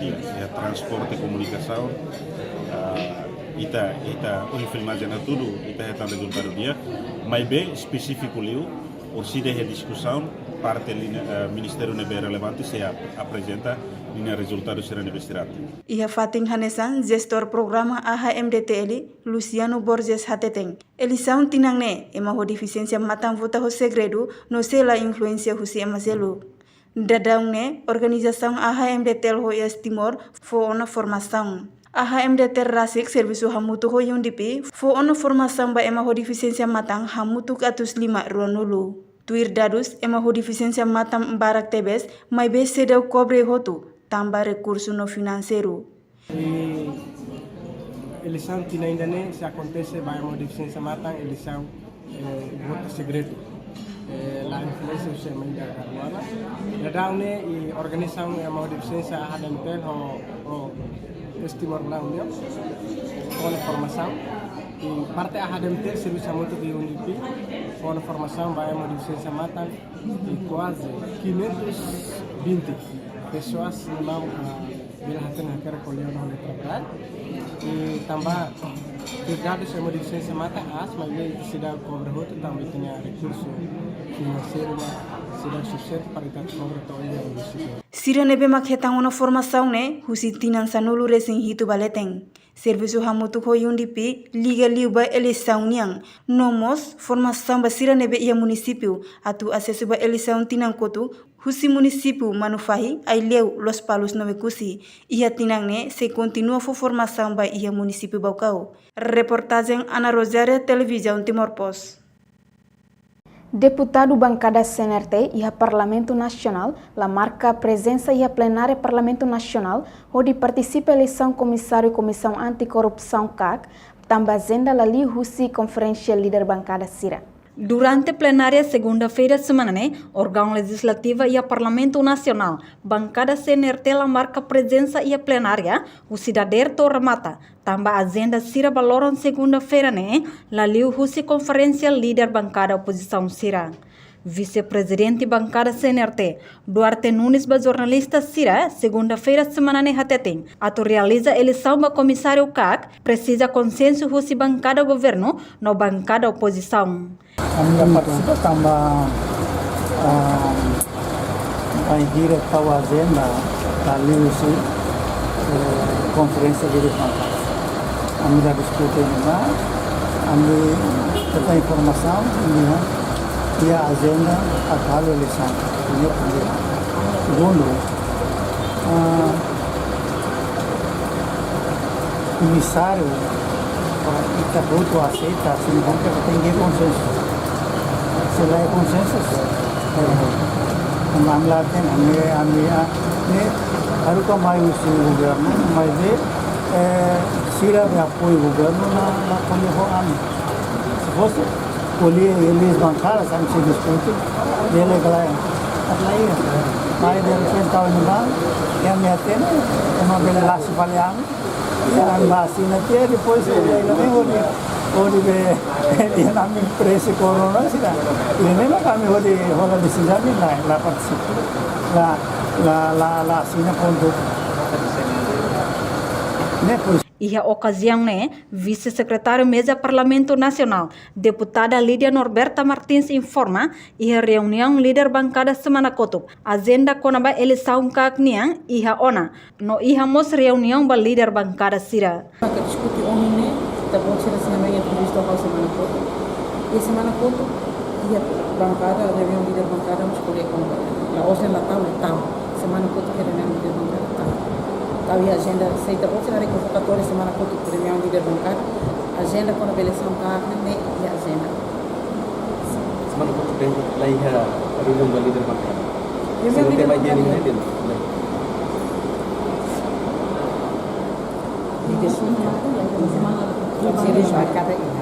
di'ak, iha transporte, komunikasaun, ah, ita, ita, ohin filmajen hatudu, ita hetan rezultadu di'ak, maibé espesífiku liu, orsida iha diskusaun, parte liña, eh, ministériu ne'ebé relevante sei ap-, aprezenta ninia rezultadu sira ne'ebé sira. Iha fatin hanesan, jestór programa A H M D T L, Luciano Borges hateten, eleisaun tinan ne'e, ema ho defisiénsia matan vota ho segredu, no sei la influénsia husi ema seluk. Daudaun ne'e, organizasaun A H M D T L ho Yes Timor fó ona formasaun. A H M D T L rasik servisu hamutuk ho U N D P fó ona formasaun ba ema ho defisiénsia matan hamutuk atus lima ruanulu. Tuir dadus, ema ho defisiénsia matan barak tebes, maibé seidauk kobre hotu, tanba rekursu no finanseiru. I eleisaun tinan ida-ne'e sei akontese ba ema ho defisiénsia matan, eleisaun, eh, votu segredu. Eh, la influénsia husi ema ida ka rua. Daudaun ne'e, i organizasaun ema ho defisiénsia A H M D T L ho, ho Yes Timor Now nian fó ona formasaun. I parte A H M D T L servisu hamutuk ho U N D P fó ona formasaun ba ema ho defisiénsia matan, i kuaze quinhentos e vinte pessoas ne'ebé, ah, bele hatene hakerek ho letra braille. I tanba, tuir dadus, ema ho defisiénsia matan aas, maibé ita seidauk kobre hotu, tanba ita-nia rekursu finanseiru mak seidauk sufisiente para ita kobre to'o iha munisípiu. Sira ne'ebé mak hetan ona formasaun ne'e, husi tinan sanulu-resin-hitu ba leten. Servisu hamutuk ho U N D P liga liu ba eleisaun nian, no mós formasaun ba sira ne'ebé iha munisípiu, atu asesu ba eleisaun tinan kotuk, husi munisípiu Manufahi, Aileu, Lospalos no Oekusi. Iha tinan ne'e, sei kontinua fó formasaun ba iha munisípiu Baucau. Reportajen Ana Rosária, Televizaun Timor Post. Deputadu bankada C N R T iha Parlamentu Nasionál la marka prezensa iha plenária Parlamentu Nasionál hodi partisipa eleisaun komisáriu Komisaun Anti-Korrupsaun, KAK, tanba ajenda la liu husi konferénsia líder bankada sira. Durante plenária segunda-feira semana ne'e, órgaun lejizlativa iha Parlamentu Nasionál, bankada C N R T la marka prezensa iha plenária husi dadeer to'o remata, tanba ajenda sira ba loron segunda-feira ne'e la liu husi konferénsia líder bankada opozisaun sira. Vise-prezidente bankada C N R T, Duarte Nunes, ba jornalista sira segunda-feira semana ne'e hateten, atu realiza eleisaun ba komisáriu KAK, presiza konsensu husi bankada governu no bankada opozisaun. Ami la partisipa tanba, ah, bainhira tau ajenda la liu husi, eh, konferénsia líder bankada. Ami la diskute ne'e, ami hetan informasaun, ami iha ajenda atu halo eleisaun. Ne'e primeiru. Segundu, ah, komisáriu, para ita hotu aseita, signifika katak tenke konsensu. Se la iha konsensu, eh, ami la hatene, ami, ami, ah, ne'e, haruka mai husi governu, maibé, eh, sira be apoiu governu la, la ko'alia ho ami. Se fosse ko'alia iha líder bankada, ami sei diskute, bele ka lae. Mas derrepente, tau ne'ebá, ami hatene, ema bele lasi fali ami. Ami la asina tiha, depois, eh, la vem hodi, hodi be, iha ami presi korona sira. Ne'e mak ami hodi hola desizaun, la, la partisipa. La, la, la, la asina pontu. Ne'e, pois. Iha okaziaun ne'e, Vise-Sekretáriu Meza Parlamentu Nasionál, Deputada Lídia Norberta Martins informa, iha reuniaun líder bankada semana kotuk, ajenda kona-ba eleisaun KAK nian iha ona, no iha mós reuniaun ba líder bankada sira. Ita diskute ohin ne'e, ita-boot sira sira mai entrevista ho semana kotuk. Iha semana kotuk, iha bankada, reuniaun líder bankada, mós ko'alia kona-ba. La'ós la tau, la tau. Semana kotuk iha reuniaun líder bankada tau. Tau iha ajenda, se ita-boot sira haree konvokatória semana kotuk reuniaun líder bankada, ajenda kona-ba eleisaun KAK ne'e iha ajenda. Semana kotuk la iha reuniaun ba líder bankada. Reuniaun líder bankada. Líder bankada. Líder bankada iha.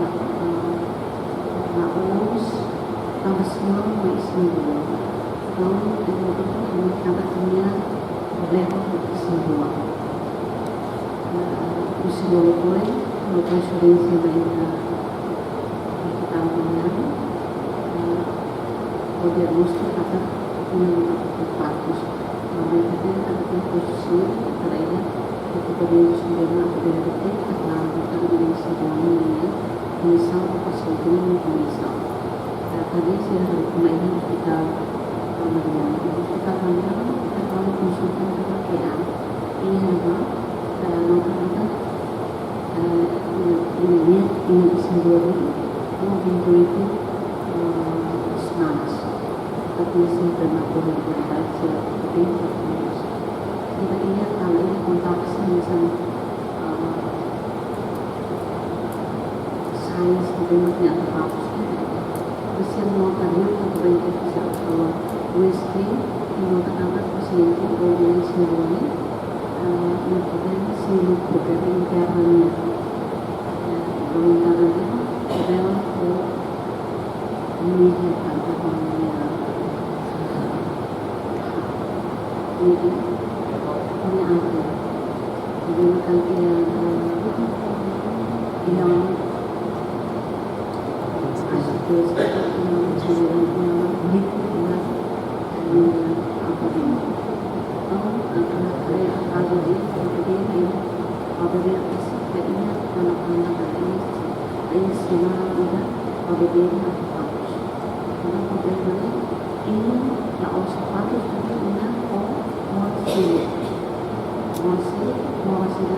la, eh, la'ós tanba sira mak isin-rua. Entaun, eh, ita hanoin katak ita-nia problema mak isin-rua. Eh, husi loloos ohin, no transferénsia ba ita, eh, ita-nia, eh, governu mós katak ita-nia, eh, partus. Maibé ita hatene katak iha posisi ita la iha ekipamentus ne'ebé mak bele detekta klaru katak ema isin-rua nian, kondisaun pasiente nian kondisaun. Eh, tadi sira haree kona-ba iha Hospital Palmariano. Hospital Palmariano, ita halo konsulta katak iha, iha ne'ebá, eh, nota katak, eh, iha, iha, iha, iha isin-rua, no vinte e oito, eh, semanas. Tapi se pernah boleh berbaca, tapi, ita iha, kalau iha kontak sama, ah, sains, tapi mak iha bagus. Bisa mau tadi, tapi bisa kalau U S T, mau tadi pasiente, O B S, ah, no problema, sin problema interno, ah, problema interno, problema, Ida la'ós sapatu, tapi ida ho moras sira. Moras sira, moras sira,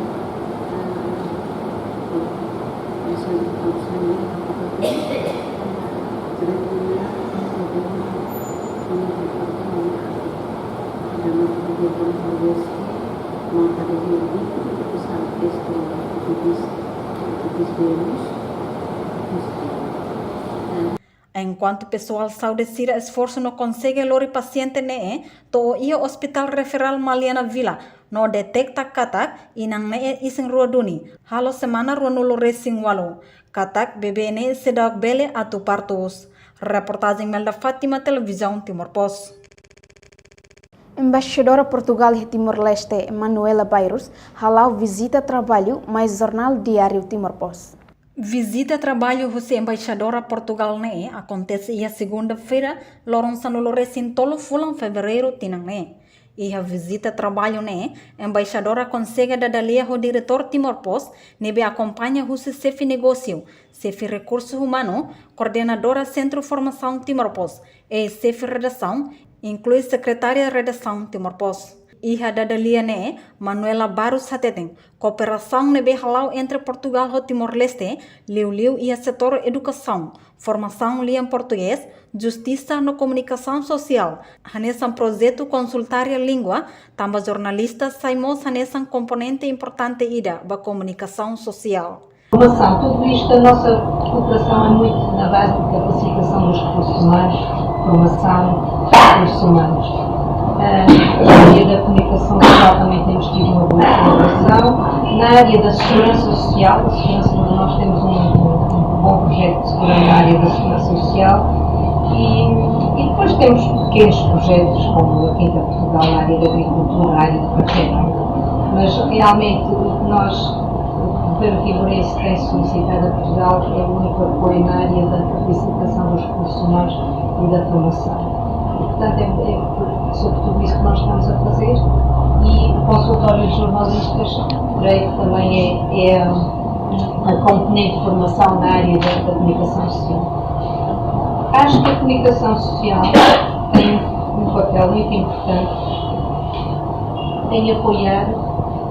eh, bisa dikatakan apa tu? Jadi, ida, ida, ida, ida, ida, ida, ida, Enkuantu pesoál saúde sira esforsu no konsege lori pasiente ne'e to'o iha Hospital Referral Maliana Vila no detekta katak inan ne'e isin-rua duni, halo semana ruanulu-resin-ualu, katak bebé ne'e seidauk bele atu partus. Reportajen Melda Fátima, Televizaun Timor Post. Embaixadora Portugal iha Timor-Leste, Manuela Bairros, hala'o vizita traballu mai jornál diáriu Timor Post. Vizita traballu husi embaixadora Portugal ne'e akontese iha segunda-feira, loron sanulu-resin-tolu fulan Fevereiru tinan ne'e. Iha vizita traballu ne'e, embaixadora konsege dada lia ho diretór Timor Post, ne'ebé akompaña husi xefe negósiu, xefe rekursu umanu, koordenadora Sentru Formasaun Timor Post, i xefe redasaun, inklui sekretária redasaun Timor Post. Iha dada lia ne'e, Manuela Bairros hateten, kooperasaun ne'ebé hala'o entre Portugal ho Timor-Leste, liuliu iha setór edukasaun, formasaun lian portugés, justisa no komunikasaun sosiál, hanesan projetu konsultória língua, tanba jornalista sai mós hanesan komponente importante ida ba komunikasaun sosiál. Formação, tudo isto, a nossa cooperação é muito na base de capacitação dos recursos humanos, formação de recursos humanos. Ah, na área da comunicação social também temos tido uma boa colaboração. Na área da segurança social, da segurança, nós temos um, um bom projeto de segurança na área da segurança social e E depois temos pequenos projetos como a Quinta Portugal, a área da agricultura, a área do café, não é? Mas realmente o que nós, o governo timorense tem solicitado a Portugal é muito apoio na área da capacitação dos recursos humanos e da formação. E, portanto, é, é sobretudo isso que nós estamos a fazer e o consultório de jornalistas, creio que também é, é a componente de formação na área da, da comunicação social. Acho que a comunicação social tem um papel muito importante em apoiar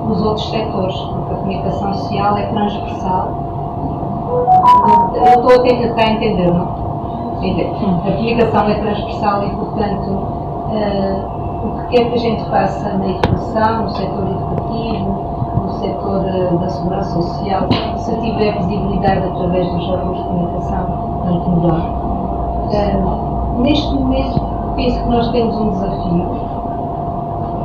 os outros setores, porque a comunicação social é transversal. Eu estou a tentar entender, não? Entende? A comunicação é transversal e, portanto, eh, o que quer que a gente faça na educação, no setor educativo, no setor, eh, da segurança social, se tiver visibilidade através dos órgãos de comunicação, tanto melhor. Eh, neste momento, penso que nós temos um desafio,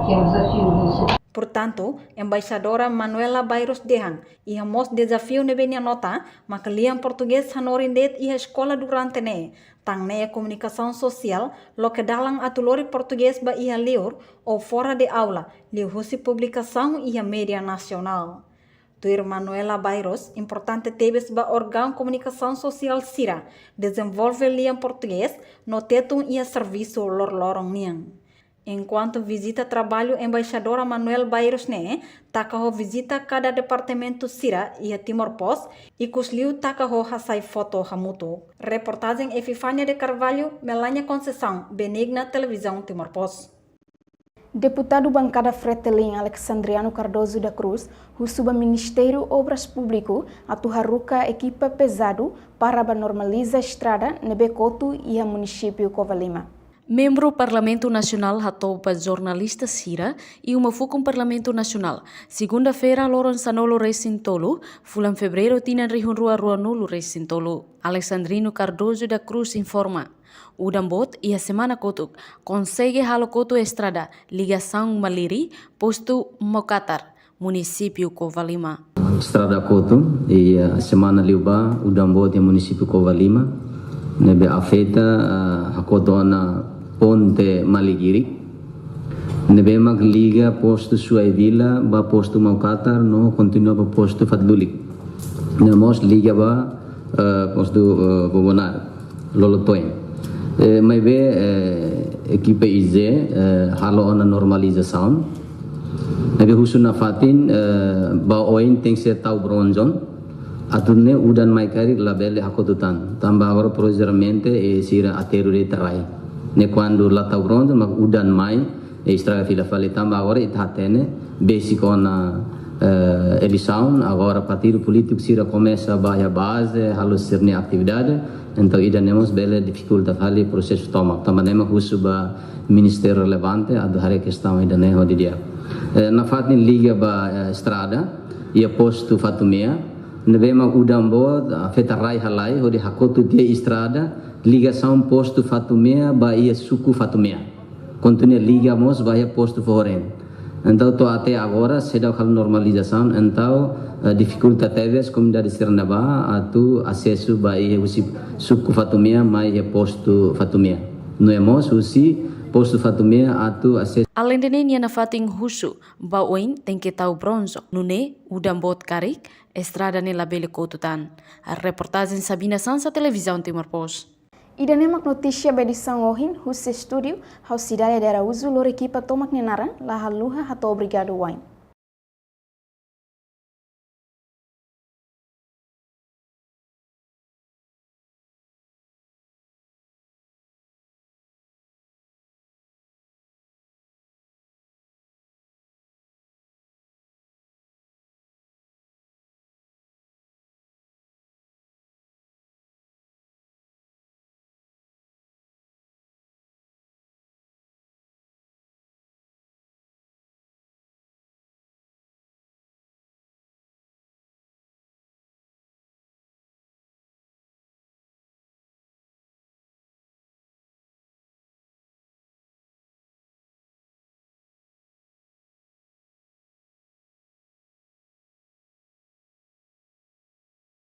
que é um desafio do setor. Portantu, Embaixadora Manuela Bairros dehan, iha mós dezafiu ne'ebé nia nota, maka lian portugés hanorin de'it iha eskola durante ne'e, tan ne'e komunikasaun sosiál loke dalan atu lori portugés ba iha liur ou fora de aula, liuhusi publikasaun iha média nasionál. Tuir Manuela Bairros, importante tebes ba órgaun komunikasaun sosiál sira dezenvolve lian portugés no Tetun iha servisu loroloron nian. Enkuantu vizita traballu Embaixadora Manuela Bairros ne'e taka ho vizita kada departamentu sira iha Timor Post, ikusliu taka ho hasai foto hamutuk. Reportajen Epifania de Carvalho, Melania Conceição, Benigna, Televizaun Timor Post. Deputadu Bankada Fretilin Alexandriano Cardoso da Cruz husu ba Ministériu Obras Públiku atu haruka ekipa pezadu para ba normaliza estrada ne'ebé kotu iha munisípiu Covalima. Membru Parlamentu Nasionál hato'o ba jornalista sira iha uma fukun Parlamentu Nasionál, segunda-feira, loron sanulu-resin-tolu, fulan Fevereiru, tinan rihun rua ruanulu-resin-tolu. Alexandrino Cardoso da Cruz informa, udan boot iha semana kotuk konsege halo kotu estrada ligasaun Maliri, postu Maucatar, munisípiu Covalima. Estrada kotu iha semana liubá, udan boot iha munisípiu Covalima, ne'ebé afeta, ah, hakotu ona ponte Maliri, ne'ebé mak liga postu Suai Vila ba postu Maucatar no kontinua ba postu Fatudulik. No mós liga ba, eh, postu, eh, Bobonaro, Lolotoin. Eh, maibé, eh, ekipa I G, eh, halo ona normalizasaun. Ne'ebé husu nafatin, eh, ba oin tenke tau bronjon. Atu nune'e udan mai karik labele hakotu tan. Tanba agora provisoriamente, eh, sira aterru de'it rai. Ne'e kuandu la tau bronjon, mak udan mai, eh, estraga fila fali. Tanba agora ita hatene, besik ona, eh, eleisaun, agora partidu polítiku sira komesa ba iha baze, halo sira-nia atividade, entaun ida-ne'e mós bele difikulta fali prosesu tomak. Tanba ne'e mak husu ba ministériu relevante atu haree kestaun ida-ne'e ho didi'ak. Eh, nafatin liga ba, eh, estrada, iha postu Fatumea, ne'ebé mak udan boot afeta rai halai, hodi hakotu tiha estrada, ligasaun postu Fatumea ba iha suku Fatumea. Kontinua liga mós ba iha postu Fohoren. Entaun to'o até agora seidauk halo normalizasaun, entaun, eh, difikulta tebes komunidade sira ne'ebá atu asesu ba iha husi suku Fatumea mai iha postu Fatumea. No mós husi postu Fatumea atu asesu. Aleinde ne'e nia nafatin husu ba oin tenke tau bronjon. Nune'e udan boot karik, estrada ne'e labele kotu tan. Reportajen Sabina Sansa, Televizaun Timor Post. Ida-ne'e mak notísia ba edisaun ohin, husi estúdiu, ha'u Cidália de Araújo, lori ekipa tomak nia naran, la haluha hato'o obrigadu wa'in.